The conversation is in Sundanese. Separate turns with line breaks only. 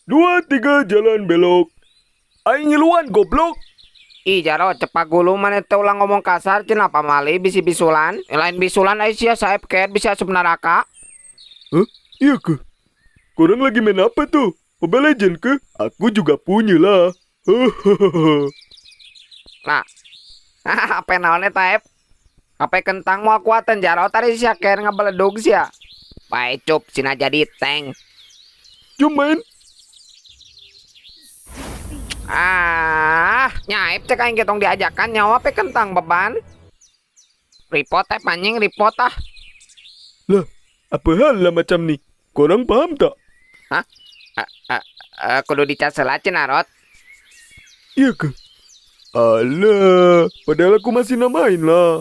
2, 3, jalan belok. Aing ngiluan, goblok.
Ih, Jarot, cepak gulu maneh teh, ulah ngomong kasar cenah, pamali bisi bisulan. Eh, lain bisulan ai sia saep ket bisa asup neraka.
Hah? Iya ke? Korang lagi main apa tuh? Mobile Legend ke? Aku juga punya lah.
Nah, apa naon eta, Ep? HP kentang moal kuatan, Jarot, tadi sia ker ngabeledug sia. Bae cup sina jadi tank.
Jom main.
Ah, nyaib cek aing ge tong diajakan nyawa pe kentang beban. Repot eh anjing, repot ah.
Lah, apa hal lah macam ni? Korang paham tak?
Hah? Kudu dicas heula cenah, Rot.
Iya ke? Alah, padahal aku masih nak main lah.